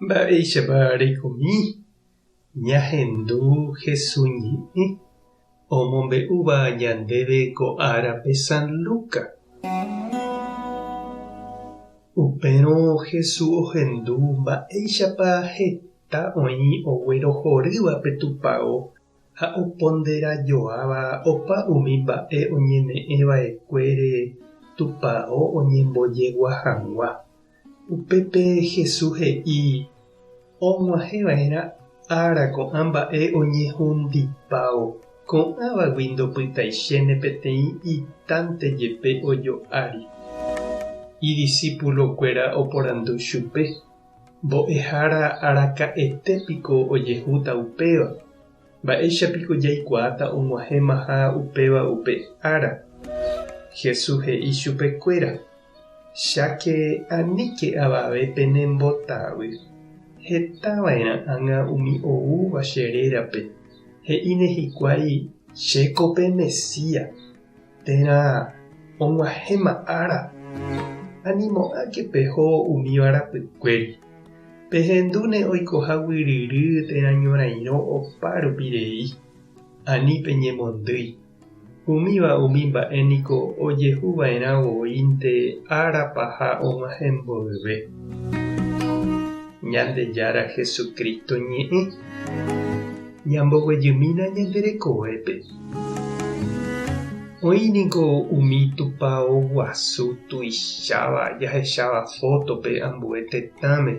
Mba'éichapa reikomi ñahendu Hesu ñe'ẽ omombe'úva ñandéve ko árape San Luca? Upérõ Hesu ohendu mba'éichapa heta oĩ oguerohorýva pe tupao ha oponderajoáva opa umi mba'e oñeme'ẽ va'ekuére tupao oñembojegua hag̃ua. Upépe Jesús he'i og̃uahẽ va'erã ára ko'ã mba'e oñehundipávo, ko'ãvagui ndopytaichéne peteĩ itánte jepe ojo'ári. Idisípulokuéra oporandu chupe, Mbo'ehára araka'ete piko ojehúta upéva? Mba'éicha piko jaikuaáta og̃uahẽmaha upéva upe ára? Jesús he'i chupekuéra, Cháke aníke avave penembotavy. Heta va'erã ág̃a umi oúva che rérape, he'íne hikuái, Chéko pe Mesías, térã og̃uahẽma ára. Animo'ãke peho umíva rapykuéri. Pehendúne oikoha guyryry térã ñorairõ opa rupi rei. Ani peñemondýi. Umíva umi mba'e niko ojehu va'erã voínte ára paha og̃uahẽ mboyve. Ñandejára Jesucristo ñe'ẽ. Ñamboguejymína ñande rekovépe. Oĩ niko umi tupao guasu tuicháva jahecháva fótope ambue tetãme,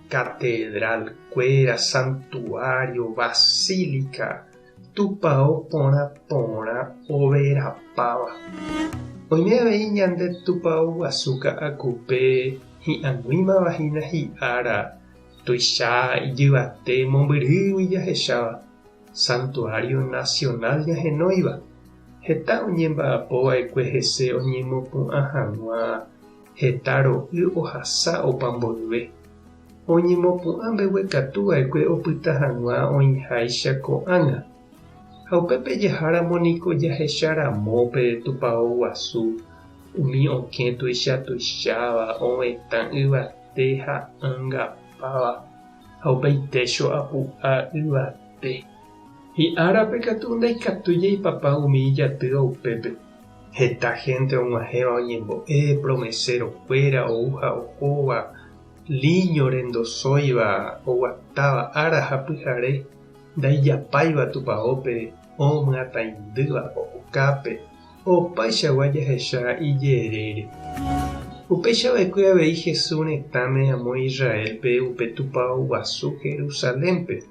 catedral-kuéra, santuario, basílica, Tupao porã porã overapáva. Oime avei ñande tupao guasu Ka'akupe hi'ag̃uímava hína hi'ára tuicha ijyvate mombyrýgui jahecháva, Santuario Nacional jahenóiva. Heta oñemba'apo va'ekue hese oñemopu'ã hag̃ua heta ro'y ohasa opa mboyve. Oñemopu'ã mbeguekatu va'ekue opyta hag̃ua oĩháicha ko'ág̃a. Ha upépe jaháramo niko jahecha ramo pe tupao guasu, umi okẽ tuicha tuicháva, ovetã yvate ha ãngapáva, ha upéi técho apu'a yvate. Hi'árape katu ndaikatúi jaipapa umi ijatýva upépe. Heta hénte og̃uahẽva oñembo'e, promeséro-kuéra ou ha ohóva, líñore ndosóiva, oguatáva ára ha pyhare, ndaijapáiva tupaópe, omyatãindýva okápe, opaichagua jahecha ijerére. Upéicha va'ekue avei Jesús retãme amo Israélpe upe tupao guasu Jerusalénpe.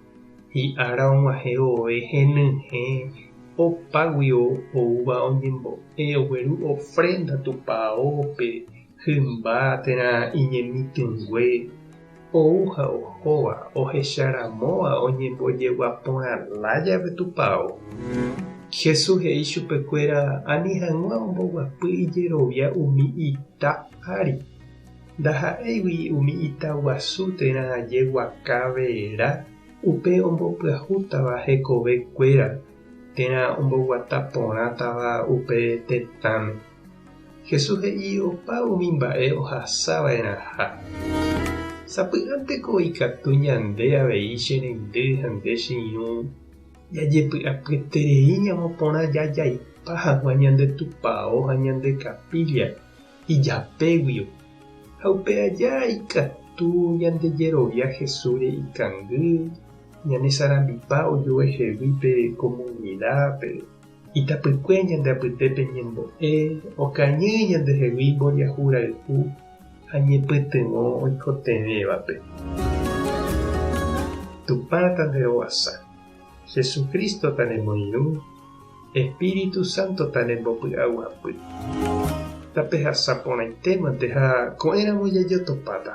Hi'ára og̃uahẽ vove henyhẽ opáguio oúva oñembo'e ogueru ofrénda tupaópe, hymba térã iñemitỹngue, ou ha ohóva ohecharamóva oñembojegua porã lájape tupao. Jesús he'i chupekuéra ani hag̃ua omboguapy ijerovia umi ita ári. Ndaha'éigui umi ita guasu térã jeguaka vera upe ombopyahútava hekove kuéra térã omboguata porãtava upe tetãme. Jesús he'i opa umi mba'e ohasa va'erãha. Sapy'ánteko ikatu ñande avei che reindy ha nde che irũ jajepy'apyeterei ñamoporã jajaipa hag̃ua ñande tupao ha ñande capilla ijapéguio, ha upe aja ikatu ñandejerovia Jesúsre ikangy, ñanesarambipa ojuehegui pe komunidápe, itapykue ñande apytépe ñembo'e, okañy ñandehegui mboriahu rayhu ha ñepytyvõ oikotevẽvape. Tupã tanderovasa, Jesucristo tanemoirũ, Espíritu Santo tanembopy'aguapy. Tapehasa porãitémante ha ko'ẽramo jajotopáta.